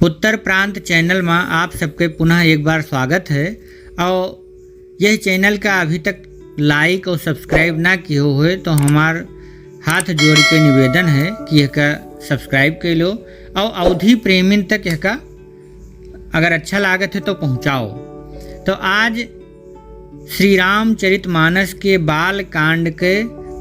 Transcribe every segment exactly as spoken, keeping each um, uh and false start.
उत्तर प्रांत चैनल मा आप सबके पुनः एक बार स्वागत है। और यह चैनल का अभी तक like और subscribe ना कियो होए तो हमार हाथ जोड़ के निवेदन है कि यहका subscribe कर लो और अवधी प्रेमिन तक यहका अगर अच्छा लागत है तो पहुँचाओ। तो आज श्री रामचरित मानस के बाल कांड के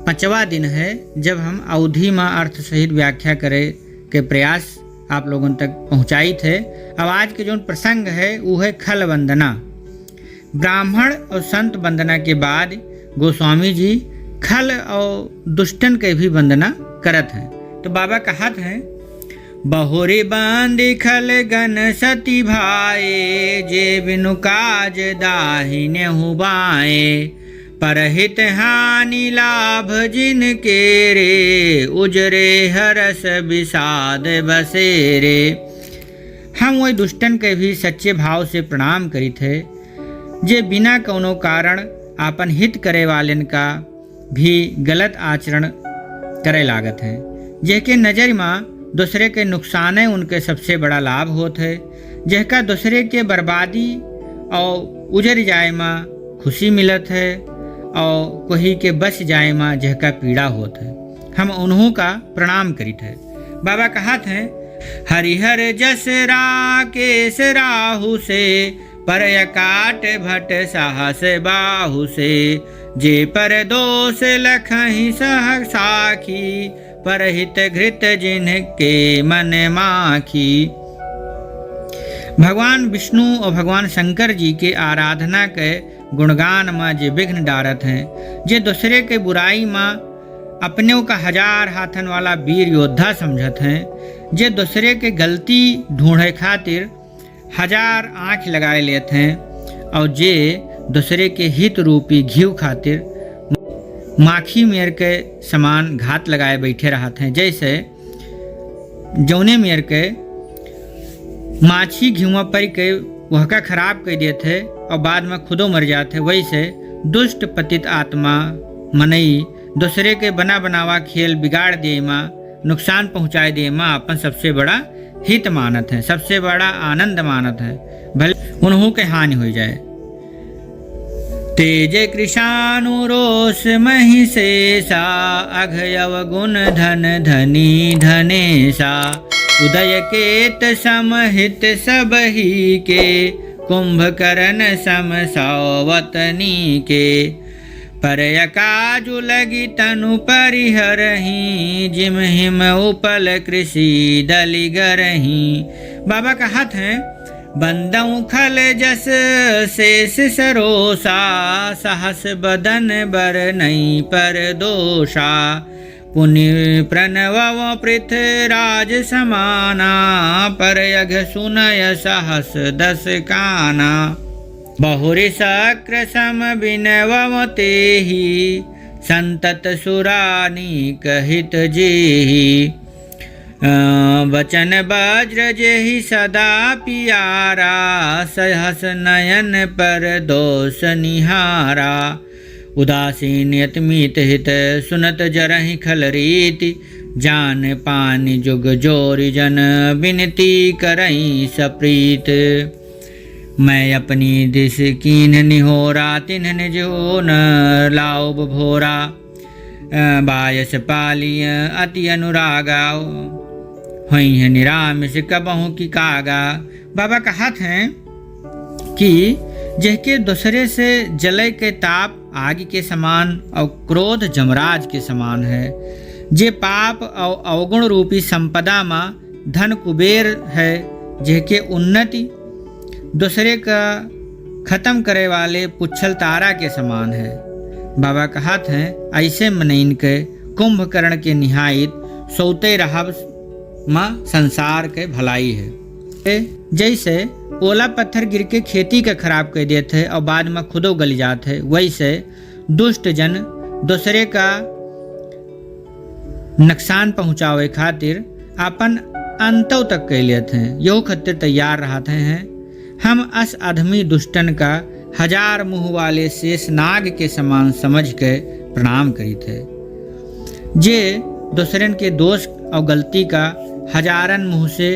पाँचवा दिन है, जब हम अवधी मा अर्थ सहित व्याख्या करे के प्रयास आप लोगन तक पहुँचाइत है। अब आज के जौन प्रसंग है, वो है खल वंदना। ब्राह्मण और संत वंदना के बाद गोस्वामी जी खल और दुष्टन के भी वंदना करत हैं। तो बाबा कहत हैं, बहुरि बांधि खल गन सति भाए, जे बिनु काज दाहिनेहु बाए। परहित हानि लाभ जिन केरे, उजरे हरस विषाद बसेरे। हम वही दुष्टन के भी सच्चे भाव से प्रणाम करित है, जे बिना कौनो कारण आपन हित करे वालेन का भी गलत आचरण करे लागत हैं, जेहके नजर मा दूसरे के नुकसाने उनके सबसे बड़ा लाभ होत है, जेहका दूसरे के बर्बादी और उजर जाए मा खुशी मिलत है और कोही के बस जाए मा जेहका पीड़ा होत है। हम उन्हों का प्रणाम करित है। बाबा कहत हैं, हरिहर जस राकेश राहु से, पर अकाट भट सहस बाहु से। जे पर दोष लखहि सहस साखी, पर हित घृत जिनके मन माखी। भगवान विष्णु और भगवान शंकर जी के आराधना के गुणगान मा जे विघ्न डारत हैं, जे दूसरे के बुराई मा अपने का हजार हाथन वाला वीर योद्धा समझत हैं, जे दूसरे के गलती ढूंढे खातिर हजार आँख लगाए लेत हैं और जे दूसरे के हित रूपी घीव खातिर माखी मेर के समान घात लगाए बैठे रहत हैं। जैसे जौने मेर के माछी घिउवा परि के वहका खराब कर देत है और बाद में खुदो मर जात है, वैसे दुष्ट पतित आत्मा मनई दूसरे के बना बनावा खेल बिगाड़ दे मा, नुकसान पहुँचाए दे मा अपन सबसे बड़ा हित मानत है, सबसे बड़ा आनंद मानत है, भले उन्हों के हानि हो जाए। तेज कृशानु रोष महि शेषा, अघ अवगुण धन धनी धनेशा। उदय केत सम हित सबही के, कुंभकरण सम सौवतनी के। पर अकाजु लगी तनु परिहरही, जिम हिम उपल कृषि दलि गरही। बाबा कहत हैं, बंदउ खल जस शेष सरोसा, सहस बदन बरनई पर दोषा। पुनि प्रणवउ पृथ्वीराज समाना, पर अघ सुनय सहस दस काना। बहुरि शक्र सम बिनवउ तेहि, संतत सुरानीक हित जेहि। अ, वचन वज्र जेहि सदा पियारा, सहस नयन पर दोष निहारा। उदासीन अति मीत हित सुनत जरहि खल रीति, जान पानि जुग जोरि जन बिनती करइ सप्रीत। मैं अपनी दिस कीन्ह निहोरा, तिन्ह निज होन लाउब भोरा। अ, बायस पालिय अति अनुरागा, होइहैं निरामिस कबहुँ की कागा। बाबा कहत हैं कि जेहके दूसरे से जलय के ताप आग के समान और क्रोध जमराज के समान है, जे पाप और अवगुण रूपी संपदा मा धन कुबेर है, जेहके उन्नति दूसरे का खतम करे वाले पुच्छल तारा के समान है। बाबा कहत हैं, ऐसे मनइन के कुंभकर्ण के निहाइत सौते रहब मा संसार के भलाई है। ए, जैसे ओला पत्थर गिर के खेती का खराब कर देत है और बाद में खुदो गल जात है, वैसे दुष्ट जन दूसरे का नुकसान पहुँचावे खातिर आपन अंतव तक कइ लेत हैं, यहू खातिर तैयार रहत हैं। हम अस अधमी दुष्टन का हजार मुँह वाले शेष नाग के समान समझ के प्रणाम करित है, जे दूसरन के दोष और गलती का हजारन मुँह से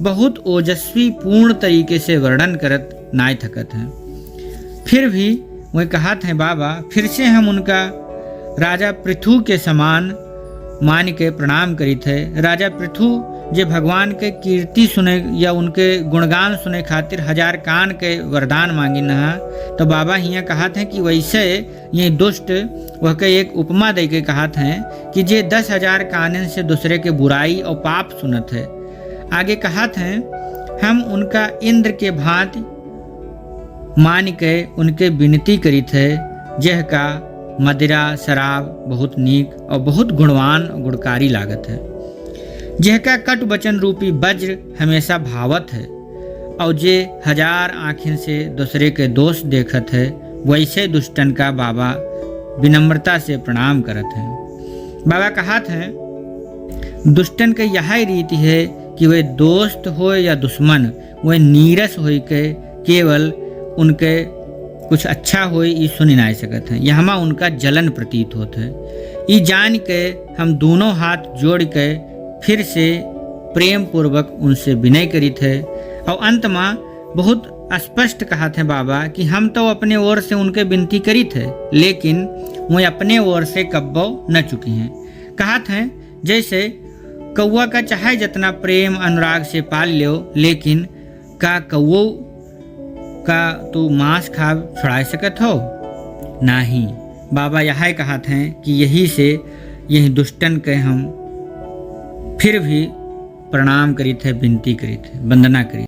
बहुत ओजस्वी पूर्ण तरीके से वर्णन करत नाय थकत हैं। फिर भी वह कहत हैं, बाबा, फिर से हम उनका राजा पृथु के समान मान के प्रणाम करित है। राजा पृथु जे भगवान के कीर्ति सुने या उनके गुणगान सुने खातिर हजार कान के वरदान मांगिन हा, तो बाबा हियाँ कहत हैं कि वैसे ये दुष्ट वह के एक उपमा दे के कहत हैं कि जे दस हजार कानन से दूसरे के बुराई और पाप सुनत है। आगे कहत हैं, हम उनका इंद्र के भांति मान के उनके विनती करित है, जेह का मदिरा शराब बहुत नीक और बहुत गुणवान और गुणकारी लागत है, जेह का कटु वचन रूपी वज्र हमेशा भावत है, और जे हजार आँखिन से दूसरे के दोष देखत है, वैसे दुष्टन का बाबा विनम्रता से प्रणाम करत हैं। बाबा कहत हैं, दुष्टन के यही रीति है कि वे दोस्त होय या दुश्मन, वे नीरस होय के केवल उनके कुछ अच्छा होय, ई सुनि नाय सकत हैं। यहमा उनका जलन प्रतीत होत है। ई जान के हम दोनों हाथ जोड़ के फिर से प्रेम पूर्वक उनसे विनय करित है और अंत मा बहुत स्पष्ट कहत हैं बाबा कि हम तो अपने ओर से उनके विनती करित है, लेकिन वे अपने ओर से कब्बो न चुकी हैं। कहत हैं, जैसे कौआ का चाहे जितना प्रेम अनुराग से पाल ल्यो, लेकिन का कौओ का तू मांस खाब छुड़ाए सकत हो? नाही। बाबा यह कहत हैं कि यही से यही दुष्टन के हम फिर भी प्रणाम करित है, विनती करित है, वंदना करित।